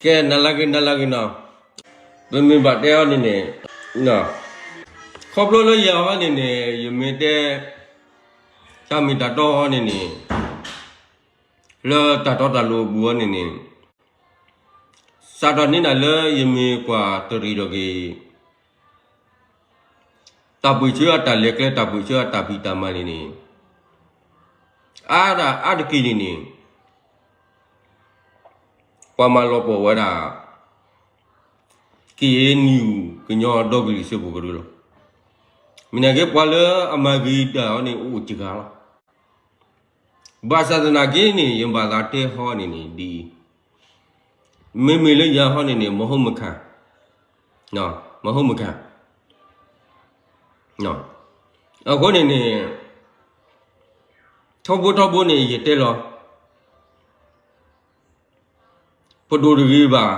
ကဲ နလၢဂ့ၤ နလၢဂ့ၤနီၤ, ပမ့ၢ်ဘၣ်တဲအီၤန့ၣ်န့ၣ်, ခီဖျိလၢယၤဟီန့ၣ်န့ၣ် ယမ့ၢ်တဲ တၢ်မ့ၢ်တၢ်တီဟီန့ၣ်န့ၣ်, လၢတၢ်တီတၢ်လိၤအပူၤဟီန့ၣ်န့ၣ်, စးထီၣ်န့ၢ်ဒၣ်လၢယမ့ၢ်ကွၢ်တရံးထီၣ်က့ၤ တၢ်ပၢဆှၢအတၢ်လဲၤကျဲ တၢ်ပၢဆှၢအတၢ်ဖံးတၢ်မၤန့ၣ်န့ၣ်, အါဒၣ်အါတက့ၢ်န့ၣ်န့ၣ်, ပှၤမၤလီၤပှီၢ်ဝဲဒၣ် က့ၤနံၣ်အူ ကညီဒီကလုာ်စၢဖှိၣ်ကရၢလီၤ. မ့ၢ်နာ်က့ ပှၤလၢအမၤဂ့ၤတၢ်အီၤန့ၣ် အိၣ်စှၤလီၤ. ဘၣ်ဆၣ်သနာ်က့န့ၣ် ယဘၣ်သးတဲဟီန့ၣ်န့ၣ်ဒ်အံၤ, မ့မ့ၢ်လၢယၤဟီန့ၣ်န့ၣ် မဟုတ်မခံ, မဟုတ်မခံ. အဃိန့ၣ်န့ၣ် ထီဘိထီဘိန့ၣ် ယတဲလီၤ, ပဒိၣ်တဂ့ၤဘၣ်,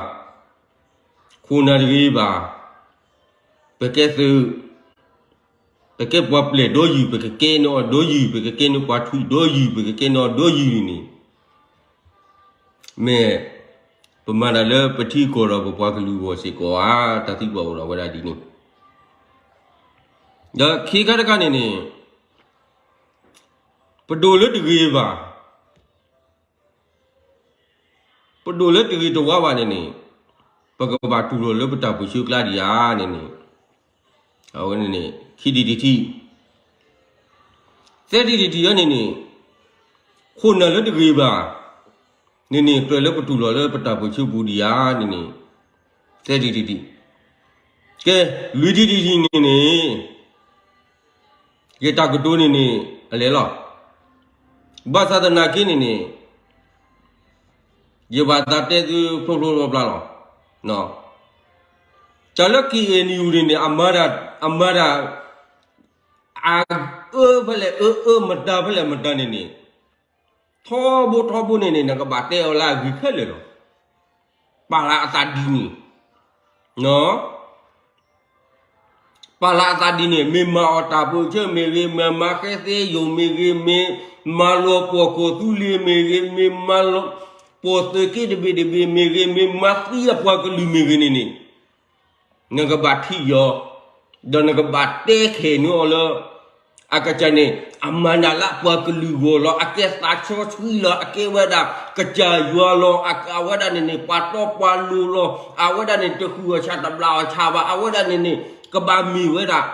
ခိၣ်နၢ်တဂ့ၤဘၣ်, ပကဲသုး, ပကဲပှၤပျဲၢ်ဒီယုၢ် ပကကဲန့ၢ်အီၤဒီယုၢ် ပကကဲန့ၢ်ပှၤထွံၣ်ဒီယုၢ် ပကကဲန့ၢ်အီၤဒီယုၢ်န့ၣ်, မ့ၢ်ပမၤတၢ်လၢပထံကီၢ်ဒီးပပှၤကလုာ်အဂီၢ်စ့ၢ်ကီးဧါ, တၢ်သံကွၢ်အိၣ်ဒီးဝဲဒၣ်ဒ်န့ၣ်. ဒီးခံခါတခါန့ၣ်န့ၣ်, ပဒိၣ်လၢတဂ့ၤဘၣ်, ပဒိၣ်လၢတဂ့ၤတဝါဘၣ်န့ၣ်န့ၣ်, ပကဘၣ်တူၢ်လိာ်လၢပတၢ်ပၢဆှၢကျါဒံးဧါန့ၣ်န့ၣ်, အဝဲန့ၣ်န့ၣ် ခံထံၣ်တထံၣ်, သၢထံၣ်တထံၣ်အံၤန့ၣ်န့ၣ်, ခိၣ်နၢ်လၢတဂ့ၤဘၣ်န့ၣ်န့ၣ် ကြၢးလၢပတူၢ်လိာ်လၢပတၢ်ပၢဆှၢပူၤဒံးဧါန့ၣ်န့ၣ်, သၢထံၣ်တထံၣ်, ကဲ လွံၢ်ထံၣ်တထံၣ်န့ၣ်န့ၣ် ယတၢ်ကတိၤန့ၣ်န့ၣ် အလဲၤလီၤ. ဘၣ်ဆၣ်သနာ်က့န့ၣ်န့ၣ်, ယဘၣ်သးတဲသုဖျိဖျိဖျါဖျါလီၤ. တၢ်လၢ KNU န့ၣ်န့ၣ် အမၤတၢ်, အမၤတၢ်, အအၢဖဲလဲၣ်အၢအၢ မတၤဖဲလဲၣ်မတၤန့ၣ်န့ၣ်, ထီဘိထီဘိန့ၣ်န့ၣ် နကဘၣ်တဲအီၤလၢအဂ့ၤခဲလၢာ်လီၤ. ပာ်လၤအသးဒ်န့ၣ်, ပာ်လၤအသးဒ်န့ၣ် မ့ၢ်မၤအီၣ်တၢ်ပၢဆှၢမ့ၢ်ဂ့ၤ, မ့ၢ်မၤဃဲသ့ယိာ်မ့ၢ်ဂ့ၤ, မ့ၢ်မၤလီၤပှီၢ်ကီၢ်သူလ့ၤမ့ၢ်ဂ့ၤ, မ့ၢ်မၤလီၤပှီၢ်သုးက့တဘ့ၣ်တဘ့ၣ်မ့ၢ်ဂ့ၤ, မ့ၢ်မၤသံအပှၤကလုာ်မ့ၢ်ဂ့ၤန့ၣ်န့ၣ်, နကဘၣ်ထံၣ်ယီၤ, ဒီးနကဘၣ်တဲခဲးန့ၢ်အီၤလၢ အကစၢ်န့ၣ် အမၤနၢၤလၢပှၤကလုာ်ဂီၢ်လီၤ, အကဲသးစီဆှံလီၤ, အကဲဝဲဒၣ်ကစၢ်ယွၤလီၤ, အဝဲဒၣ်န့ၣ်န့ၣ် ပှၤတီပှၤလိၤလီၤ, အဝဲဒၣ်န့ၣ် တဃုအီၣ်ဆၣ်တဘျးအီၣ်ဆၣ်ဘၣ်, အဝဲဒၣ်န့ၣ်န့ၣ် ကဘၣ်မ့ၢ်ဝဲဒၣ်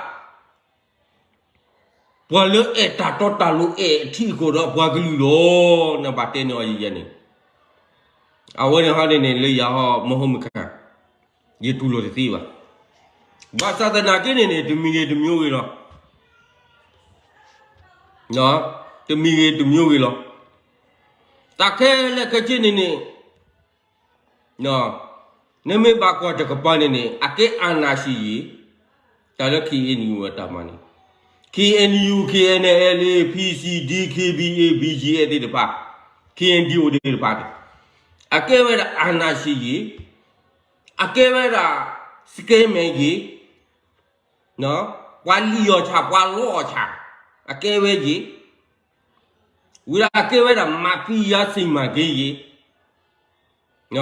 ပှၤလၢအဲၣ်တၢ်တီတၢ်လိၤ အဲၣ်အထံအကီၢ်ဒီးပှၤကလုာ်လီၤ. နဘၣ်တဲန့ၢ်အီၤယဲန့ၣ်, အဝဲန့ၣ်ဟီန့ၣ်န့ၣ် လၢယၤဟီ မဟုတ်မခံ, ယတူၢ်လိာ်တသ့ဘၣ်. ဘၣ်ဆၣ်သနာ်က့န့ၣ်န့ၣ် တမံၤဂ့ၤတမံၤဂ့ၤလီၤ. တမံၤဂ့ၤတမံၤဂ့ၤလီၤ. တၢ်ခဲလၢာ်ခဲဆ့န့ၣ်န့ၣ် နမ့ၢ်ဘၣ်ကွၢ်တကပၤန့ၣ်န့ၣ် အကဲအာဏာရှင်ယ့ၤ, တၢ်လၢ KNU အတၢ်မၤန့ၣ်, KNU, KNLA, PC, DKBA, BGF သ့ၣ်တဖၣ်, KNDO သ့ၣ်တဖၣ်န့ၣ်, အကဲဝဲဒၣ် အာဏာရှင် ယ့ၤ, အကဲဝဲဒၣ် scammer ယ့ၤ, ပှၤလံၣ်အီၣ်ဆၣ် ပှၤလီအီၣ်ဆၣ်, အကဲဝဲယ့ၤ, ဝံၤဒၣ်အကဲဝဲဒၣ် mafia စီမံကိန်း ယ့ၤ,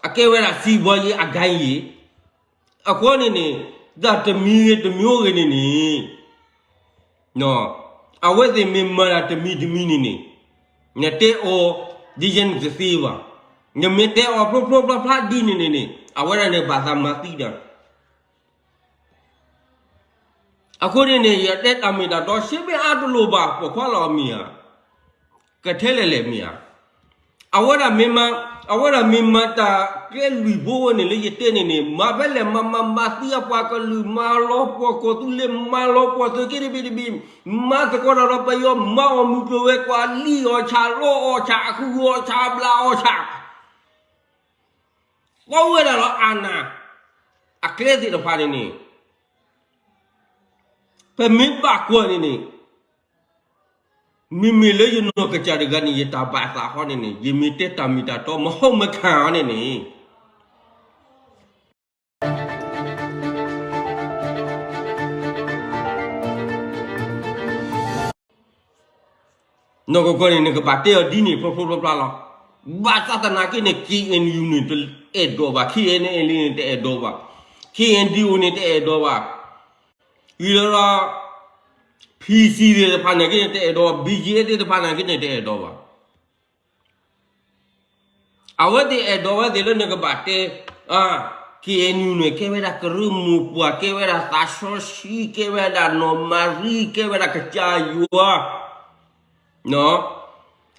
အကဲဝဲဒၣ် စီးပွားရေးအဂိုဏ်း ယ့ၤ, အဃိန့ၣ်န့ၣ် တၢ်တမံၤဂ့ၤတမံၤဂ့ၤန့ၣ်န့ၣ် အဝဲသ့ၣ်မ့ၢ်မၤတၢ်တမံၤတမံၤန့ၣ်န့ၣ် နတဲအီၤဒ်ယဲန့ၣ်တသ့ဘၣ်. နမ့ၢ်တဲအီၤဖျိဖျိဖျါဖျါဒ်န့ၣ်န့ၣ်န့ၣ် အဝဲဒၣ်န့ၣ်ဘၣ်သးမၤသံတၢ် အဃိန့ၣ်န့ၣ် ယတဲတၢ်မ့ၢ်တၢ်တီ ရှဲမ့ၢ်အါတလိၤဘၣ် ပိာ်ခွါလီၤမ့ၢ်ဧါ, ကထဲလဲၣ်လဲၣ်မ့ၢ်ဧါ. အဝဲဒၣ်မ့ၢ်မၤ, အဝဲဒၣ်မ့ၢ်မၤတၢ်ကျဲလွံၢ်ဘိဝဲန့ၣ် လၢယတဲန့ၣ်န့ၣ် မၤဖဲလဲၣ်မၤမၤမၤသံအပှၤကလုာ် မၤလီၤပှီၢ်ကီၢ်သူလ့ၤ မၤလီၤပှီၢ်သုးက့တဘ့ၣ်တဘ့ၣ်, မၤသကိးတၢ်ဒီးပယီၤ မၤအီၣ်မုၢ်ကျိၤဝဲၤကွာ် လံၣ်အီၣ်ဆၣ် လီအီၣ်ဆၣ် အဃုအီၣ်ဆၣ် အဘျးအီၣ်ဆၣ် သီဝဲဒၣ်လီၤ အာဏာ အကျဲသ့ၣ်တဖၣ်န့ၣ်န့ၣ် ပမ့ၢ်ဘၣ်ကွၢ်န့ၣ်န့ၣ် မ့မ့ၢ်လၢယနီၢ်ကစၢ်တဂၤန့ၣ် ယတၢ်ဘၣ်သးဟီန့ၣ်န့ၣ် ယမ့ၢ်တဲတၢ်မ့ၢ်တၢ်တီ မဟုတ်မခံ အီၤန့ၣ်န့ၣ် နီၢ်ကီၢ်ကီၢ်န့ၣ် နကဘၣ်တဲအီၤဒ်န့ၣ် ဖျိဖျိဖျါဖျါလီၤ. ဘၣ်ဆၣ်သနာ်က့န့ၣ် K N U န့ၣ်တအဲၣ်ဒိးဘၣ်, K N L A န့ၣ်တအဲၣ်ဒိးဘၣ်, K N D O န့ၣ်တအဲၣ်ဒိးဘၣ်, ဝံၤဒီး P C သ့ၣ်တဖၣ်န့ၣ်က့န့ၣ်တအဲၣ်ဒိးဘၣ်, B G F သ့ၣ်တဖၣ်န့ၣ်က့န့ၣ်တအဲၣ်ဒိးဘၣ်. အဝဲသ့ၣ်အဲၣ်ဒိးဝဲသ့ၣ်လၢနကဘၣ်တဲ K N U န့ၣ် ကဲဝဲဒၣ်ကရၢမိၢ်ပှၢ်, ကဲဝဲဒၣ်သးစီဆှံ, ကဲဝဲဒၣ်နီၢ်မၤရံ, ကဲဝဲဒၣ်ကစၢ်ယွၤ, ဝံၤ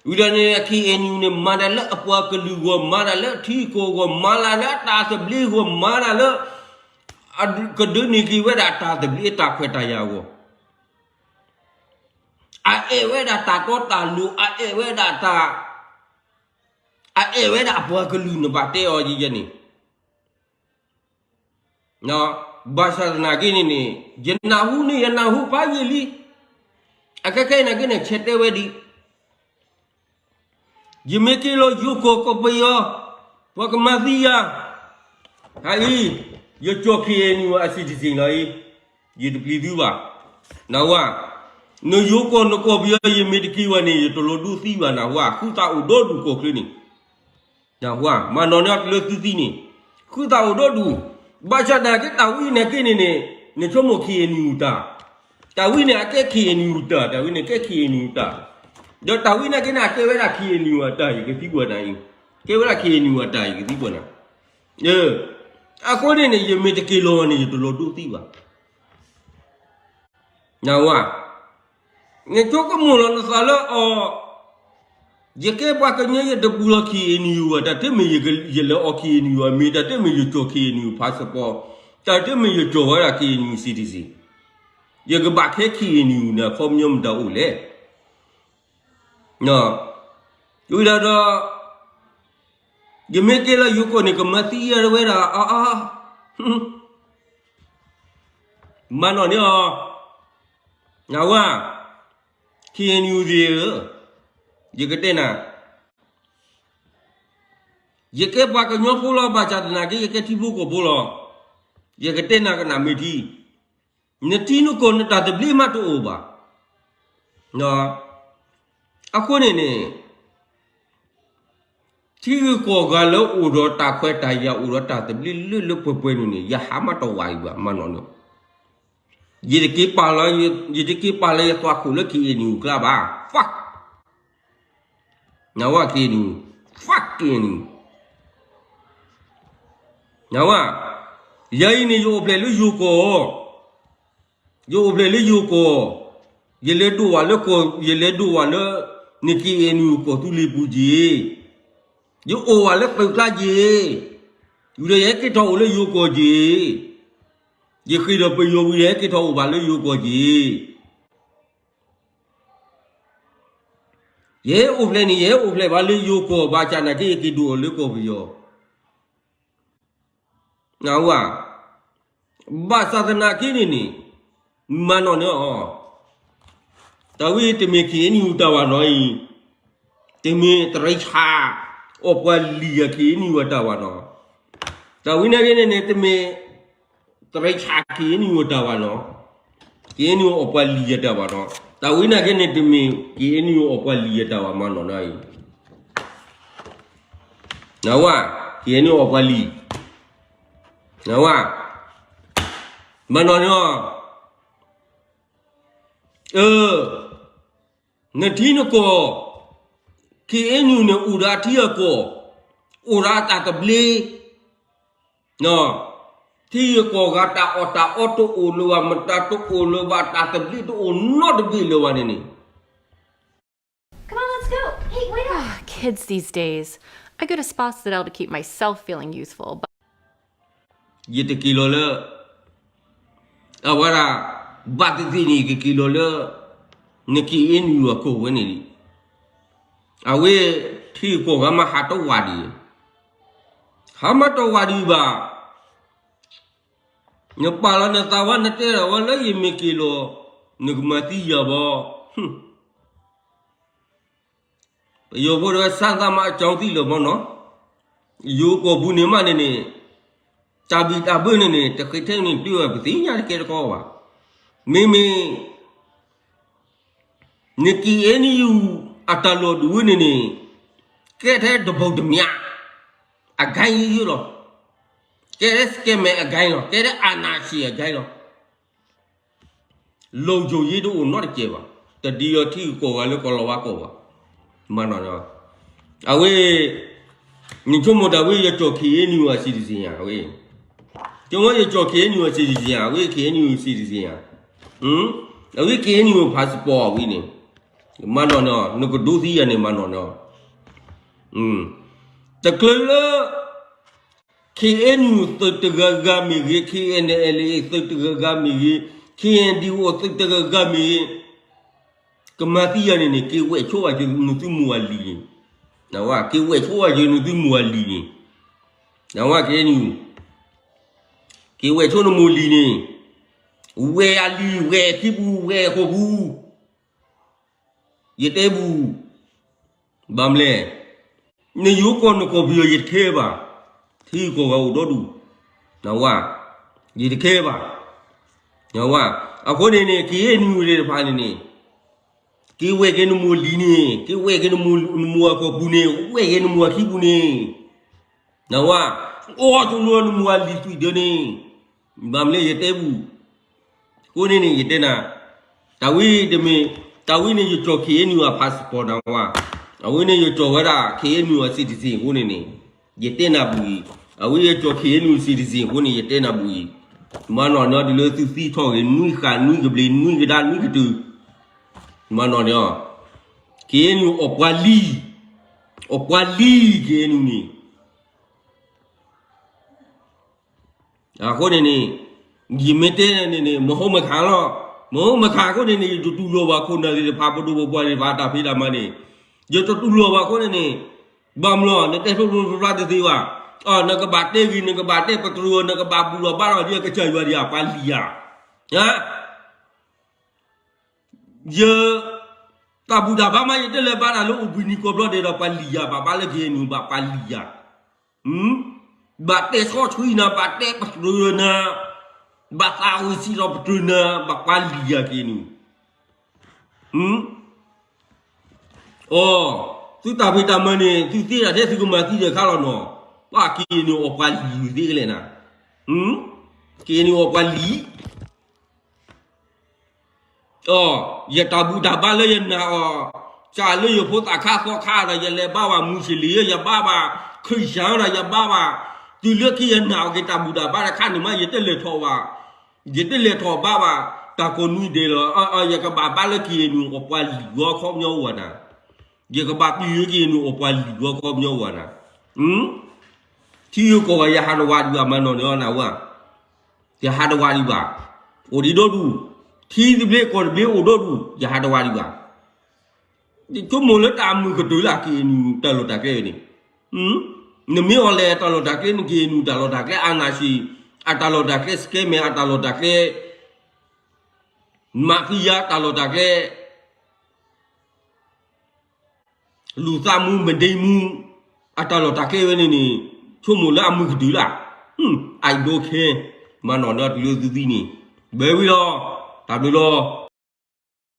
ဒီးန့ၣ် K N U န့ၣ် မၤတၢ်လၢအပှၤကလုာ်အဂီၢ်, မၤတၢ်လၢအထံအကီၢ်အဂီၢ်, မၤတၢ်လၢအတၢ်သဘျ့အဂီၢ်, မၤတၢ်လၢ ကဒုးန့ၢ်က့ၤဝဲဒၣ်တၢ်သဘျ့တၢ်ခွဲးတၢ်ယာ်အဂီၢ်, အအဲၣ်ဝဲဒၣ်တၢ်တီတၢ်လိၤ, အအဲၣ်ဝဲဒၣ်တၢ်, အအဲၣ်ဝဲဒၣ်အပှၤကလုာ်န့ၣ် ဘၣ်တဲအီၤယဲယဲန့ၣ် ဘၣ်ဆၣ်သနာ်က့န့ၣ်န့ၣ် ယနၢ်ဟူန့ၣ် ယနၢ်ဟူဖးယံာ်လံ, အခဲခဲအံၤနာ်က့န့ၣ် ဆဲးတဲဝဲဒံး, ယမ့ၢ်က့ၤလီၤယိၤကီၢ်ကီၢ်ပယီၤ, ပှၤကမၤသံယၤ, ဟါအံၤ, ယကၠီၣ် K N U အ citizen လီၤအံၤ, ယတပျံၤသုဘၣ်, နၢ်ဟူဧါ, နယိၤကီၢ်နကီၢ်ပယီၤ ယမ့ၢ်တက့ၤဝဲန့ၣ် ယတလီၤဒိသံဘၣ် နၢ်ဟူဧါ, ဃုသးအိၣ်ဒီဒူၣ်ကီၢ်ချၢန့ၣ် နၢ်ဟူဧါ, မၤနီၣ်န့ၢ်အီၤလၢသုသံန့ၣ်, ဃုသးအိၣ်ဒီဒူၣ်, ဘၣ်ဆၣ်သနာ်က့တၢ်ဝံနာ်က့န့ၣ်န့ၣ် နဆိကမိၣ် K N U တၢ်, တၢ်ဝံန့ၣ်အကဲ K N U တၢ်, တၢ်ဝံန့ၣ်ကဲ K N U တၢ်, ဒီးတၢ်ဝံနာ်က့န့ၣ် အကဲဝဲဒၣ် K N U အတၢ် ယကသံကွၢ်နၤအံၤ, ကဲဝဲဒၣ် K N U အတၢ် ယကသံကွၢ်နၤ, အဃိန့ၣ်န့ၣ် ယမ့ၢ်တက့ၤလီၤန့ၣ် ယတလီၤဒိသံဘၣ် နၢ်ဟူဧါ, နဆိကမိၣ်လီၤနသးလၢအီၤ, ယကဲပှၤကညီ ယတပူၤလီၤ K N U အတၢ်, တမ့ၢ်ယလဲၤအီၣ် K N U အမံၤ, တၢ်တမ့ၢ်ယကၠီၣ် K N U passport, တၢ်တမ့ၢ်ယကၠီၣ်ဝဲဒၣ် K N U citizen, ယကဘၣ်ခဲ K N U န့ၣ် အခီပညီမတၤအိၣ်လဲၣ်, ဝံၤဒီးဒီး ယမ့ၢ်က့ၤလၢယိၤကီၢ်န့ၣ် ကမၤသံယၤဝဲဒၣ်, မၤနီၣ်န့ၢ်အီၤ, နၢ်ဟူဧါ, K N U သ့ၣ်ဧၢ, ယကတဲနၤ, ယကဲပှၤကညီဖိလီၤ, ဘၣ်ဆၣ်သနာ်က့ ယကဲထံဖိကီၢ်ဖိလီၤ, ယကတဲနၤကနၣ်မ့ၢ်ထံ, နထံနကီၢ်နတၢ်သဘျ့မးတအိၣ်ဘၣ်, အဃိန့ၣ်န့ၣ် ထံဂုၤကီၢ်ဂၤလၢအိၣ်ဒီးတၢ်ခွဲးတၢ်ယာ် အိၣ်ဒီးတၢ်သဘျ့လၢလၢပှဲၤပှဲၤန့ၣ်န့ၣ် ယဟးမးတဝးအံၤဘၣ် မၤနီၣ်န့ၣ်, ယတက့ၤပာ်လီၤ, ယတက့ၤပာ်လီၤယသွၣ်ခိၣ်လၢ K N U ကျါဘၣ်, fuck, နၢ်ဟူဧါ, K N U, fuck K N U, နၢ်ဟူဧါ, ယၤအံၤန့ၣ် ယအိၣ်ဖျဲၣ်လၢယိၤကီၢ် ယအိၣ်ဖျဲၣ်လၢယိၤကီၢ်, ယလဲၤဒိၣ်ဝဲလၢကီၢ်, ယလဲၤဒိၣ်ဝဲလၢ န K N U ကီၢ်သူလ့ၤပူၤက့ၤ, ယအိၣ်ဝဲလၢသုးကျါက့ၤ, ဝံၤဒီးယဟဲက့ၤထီၣ်အိၣ်လၢယိၤကီၢ်က့ၤ, ယဃ့ၢ်ဒီးပယီၤဝံၤ ယဟဲက့ၤထီၣ်အိၣ်ဘၣ်လၢယိၤကီၢ်က့ၤ, ယဟဲအိၣ်ဖျဲၣ်န့ၣ် ယဟဲအိၣ်ဖျဲၣ်ဘၣ်လၢယိၤကီၢ် ဘၣ်ဆၣ်နာ်က့ ယက့ၤဒိၣ်အီၤလၢကီၢ်ပယီၤ နၢ်ဟူဧါ, ဘၣ်ဆၣ်သနာ်က့န့ၣ်န့ၣ်, မၤနီၣ်န့ၢ်အီၤ, တၢ်ဝံတမ့ၢ် K N U တၢ်ဘၣ်နီၤအံၤ, တမ့ၢ်တရံးဆး, အီၣ်ပှၤလံၤယၤ K N U အတၢ်ဘၣ်နီၤ, တၢ်ဝံနာ်က့န့ၣ်န့ၣ် တမ့ၢ် တရံးဆး K N U အတၢ်ဘၣ်နီၤ, K N U အီၣ်ပှၤလံၤယၤတၢ်ဘၣ်နီၤ, တၢ်ဝံနာ်က့န့ၣ် တမ့ၢ် K N U အီၣ်ပှၤလံၤယၤတၢ်ဘၣ် မၤနီၣ်န့ၢ်အံၤ, နၢ်ဟူဧါ, K N U အီၣ်ပှၤလံၤ, နၢ်ဟူဧါ, မၤနီၣ်န့ၢ်အီၤ, အၢ, နထံနကီၢ်, K N U န့ၣ် အိၣ်ဒီးအထံအကီၢ်, အိၣ်ဒီးအတၢ်သဘျ့, ထံဂုၤကီၢ်ဂၤ တၢ်အီၣ်တၢ်အီတအိၣ်လၢၤဘၣ်, မတၤတအိၣ်လၢၤဘၣ်, တၢ်သဘျ့တအိၣ်နီတဘ့ၣ်လၢၤဘၣ်န့ၣ်န့ၣ် Come on, let's go. Hey, wait up. Ah, kids these days. I go to Spa Citadel to keep myself feeling youthful, but ယတက့ၤလီၤလၢ အဝဲဒၣ် ဘၣ်သ့ၣ်သ့ၣ်န့ၣ် ယကက့ၤလီၤလၢ န K N U အကီၢ်ဝဲန့ၣ်လံ. အဝဲထံဂုၤကီၢ်ဂၤမး ဟးတဝးဒံး, ဟးမးတဝးဒံးဘၣ်. နပာ်လီၤနသးဝဲ နတဲဒၣ်ဝဲလၢယမ့ၢ်က့ၤလီၤ နကမၤသံယၤဘၣ်. ပယီၤဖိတဂၤ စမ်းသပ်မှ အကြောင်းသိလၢၤမးနီၤ. ယိၤကီၢ်ပူၤန့ၣ်မးန့ၣ်န့ၣ် တၢ်ဘံၣ်တၢ်ဘၢန့ၣ်န့ၣ် တဃ့ထဲန့ၣ် ဒုးဝဲပသ့ၣ်ညါတကဲတကီဘၣ်. မ့မ့ၢ် န K N U အတၢ်လီၢ်ဒုးဝဲန့ၣ်န့ၣ် ကဲထဲတဘီတမၠး အဂိုဏ်းယုၢ်လီၤ. ကဲထဲ scammer အဂိုဏ်းလီၤ. ကဲထဲ အာဏာရှင် အဂိုဏ်းလီၤ. လုံခြုံရေးတအိၣ်နီတစဲးဘၣ်. တဒ်အီၤထံဂုၤကီၢ်ဂၤလၢကီၢ်လီၤဝါကီၢ်ဘၣ်. မၤနီၢ်နီၢ်. အဝဲ နဆိကမိၣ်တၢ်ဝဲယကၠီၣ် K N U အ citizen ဧါ အဝဲ. ကဝဲယကၠီၣ် K N U အ citizen ဧါ အဝဲ K N U citizen ဧါ. အဝဲ K N U passport အဝဲန့ၣ်. မၤနီၢ်နီၢ် နကဒိသံယၤန့ၣ် မၤနီၢ်နီၢ်. တချုးလၢ K N U သုးတဂၤဂၤမ့ၢ်ဂ့ၤ, K N L A သုးတဂၤဂၤမ့ၢ်ဂ့ၤ, K N D O သုးတဂၤဂၤမ့ၢ်ဂ့ၤ, ကမၤသံယၤန့ၣ်န့ၣ် က့ၤဝဲၢ်ဆိဘၣ်က့ၤနသုမိၢ်အလံာ်န့ၣ်, နဝဲ က့ၤဝဲၢ်ဆိဘၣ်က့ၤနသုမိၢ်အလံာ်န့ၣ်, နဝဲ K N U က့ၤဝဲၢ်ဆိနမိၢ်လံာ်န့ၣ်, ဝဲၢ်အလံာ် ဝဲၢ်ခံပူၤ ဝဲၢ်ဃီပူၤ ယတဲပူၤ, ဘၣ်မလဲၣ်, နယိၤကီၢ်နကီၢ်ပယီၤ ယတခဲဘၣ်, ထံကီၢ်ဂၤအိၣ်ဒီဒူၣ်, နဝဲ, ယတခဲဘၣ်, နဝဲ, အဃိန့ၣ်န့ၣ် K N U သ့ၣ်တဖၣ်န့ၣ်န့ၣ်, က့ၤဝဲၢ်က့ၤနမိၢ်လံာ်န့ၣ်, က့ၤဝဲၢ်က့ၤနမိၢ်အကီၢ်ပူၤန့ၣ်, ဝဲၢ်က့ၤနမိၢ်အခံပူၤန့ၣ်, နဝဲ, အိၣ်ဆိနမိၢ်အလံာ်သွံၣ်ဒၢန့ၣ်, ဘၣ်မလဲၣ် ယတဲပူၤ အဃိန့ၣ်န့ၣ် ယတဲနၤ, တၢ်ဝဲတမ့ၢ်, တၢ်ဝဲန့ၣ်ယကၠီၣ် K N U အ passport နဝဲ, အဝဲန့ၣ်ယကၠီၣ်ဝဲဒၣ် K N U အ citizen အဃိန့ၣ်န့ၣ်, ယတဲနၤပူၤအံၤ, အဝဲယကၠီၣ် K N U citizen အဃိန့ၣ် ယတဲနၤပူၤအံၤ, မၤနီၢ်နီၢ်တုၤလၢသုသံထီၣ်ဂ့ၤ နွံဃာ်နွံကဘျံး နွံကဒါနွံကတုၤ, မၤနီၢ်န့ၣ်, K N U အီၣ်ပှၤလံာ်, အီၣ်ပှၤလံာ် K N U န့ၣ် အဃိန့ၣ်န့ၣ်, ယမ့ၢ်တဲန့ၣ်န့ၣ် မဟိမခးလီၤ, မဟိမခးအဃိန့ၣ်န့ၣ် ယတတူၢ်လိာ်ဘၣ်ခိၣ်နၢ်သ့ၣ်တဖၣ် ပဒိၣ်ပပှၢ်သ့ၣ်တဖၣ် တၢ်ဖံးတၢ်မၤန့ၣ်, ယတတူၢ်လိာ်ဘၣ်ခိၣ်န့ၣ်န့ၣ်, ဘၣ်မလီၤ နတဲဖျိဖျိဖျါဖျါတသ့ဘၣ်, နကဘၣ်တဲဂ့ၤ နကဘၣ်တဲပတြၢၤ နကဘၣ်ဘူၣ်လီၤဘါလီၤ ယကစၢ်ယွၤဒံး ပှၤလံာ်ယၤ ယတၢ်ဘူၣ်တၢ်ဘါမး ယတလဲၤဘါတၢ်လၢအိၣ်ဘှံးနံၤကီၢ်ဘျီဒဲးဒီး ပှၤလံာ်ယၤ ဘၣ်ဘါလၢ K N U ဘၣ်ပှၤလံာ်ယၤ, ဘၣ်တဲဆီၣ်ထွံနၤ ဘၣ်တဲပတြၢၤနၤ, ဘၣ်သးဝံၣ်စံးထီၣ်ပတြၢၤနၤ ဘၣ်ပှၤလံာ်ယၤ K N U, အီ, သုတၢ်ဖံးတၢ်မၤန့ၣ် သုသ့ဒၣ်ထဲသုကမၤသံဒီးခါလီၤနီၤ, ပှၤ K N U အီၣ်ပှၤလံာ်ယုာ်သ့ကလဲၣ်နၤ, K N U အီၣ်ပှၤလံာ် အီ, ယတၢ်ဘူၣ်တၢ်ဘါလၢယနာ်အီၤ, စးလၢယဖိသၣ်ခါသီခါဒီး ယလဲၤဘါဘၣ်မူးစလ့ၣ်, ယဘါဘၣ်ခရံာ်စၣ်ဒီး ယဘါဘၣ်, တုၤလၢခံယနာ်အီၤက့ၤတၢ်ဘူၣ်တၢ်ဘါတခါန့ၣ်မး ယတလဲၤထီၣ်ဘၣ်, ယတလဲၤထီၣ်ဘါဘၣ် တၢ်ကိးနွံဒဲးလီၤ, ယကဘၣ်ဘါလၢ K N U အီၣ်ပှၤလံာ်ဂီၤခီပညီအိၣ်ဝဲနၤ, ယကဘၣ်ပျံၤလၢ K N U အီၣ်ပှၤလံာ်ဂီၤခီပညီအိၣ်ဝဲနၤ, ထံဂုၤကီၢ်ဂၤ ယဟးတဝးဒံးဘၣ် မၤနီၣ်န့ၣ်အီၤနဝဲ ယဟးတဝးဒံးဘၣ်, အိၣ်ဒံးဒီဒူၣ်, ထံသဘျ့ကီၢ်သဘျ့အိၣ်ဒီဒူၣ် ယဟးတဝးဒံးဘၣ်, ယဆိကမိၣ်လၢတၢ်မုာ်ကတၢၢ်လၢ K N U တၢ်လီၢ်တၢ်ကျဲန့ၣ်, နမ့ၢ်အီၤလဲၣ်တၢ်လီၢ်တၢ်ကျဲ K N U တၢ်လီၢ်တၢ်ကျဲ အာဏာရှင် အတၢ်လီၢ်တၢ်ကျဲ scammer အတၢ်လီၢ်တၢ်ကျဲ, mafia တၢ်လီၢ်တၢ်ကျဲ လူၤသးမူမဒ့မူ အတၢ်လီၢ်တၢ်ကျဲဝဲန့ၣ်န့ၣ်, ဆိကမိၣ်လၢအမုာ်ကတၢၢ်လၢ, I don't care, မၤနီၣ်န့ၢ်တုၤလၢသုသံန့ၣ်, ဘဲဝံၤလီၤ, တၢ်ဘျုးလီၤ.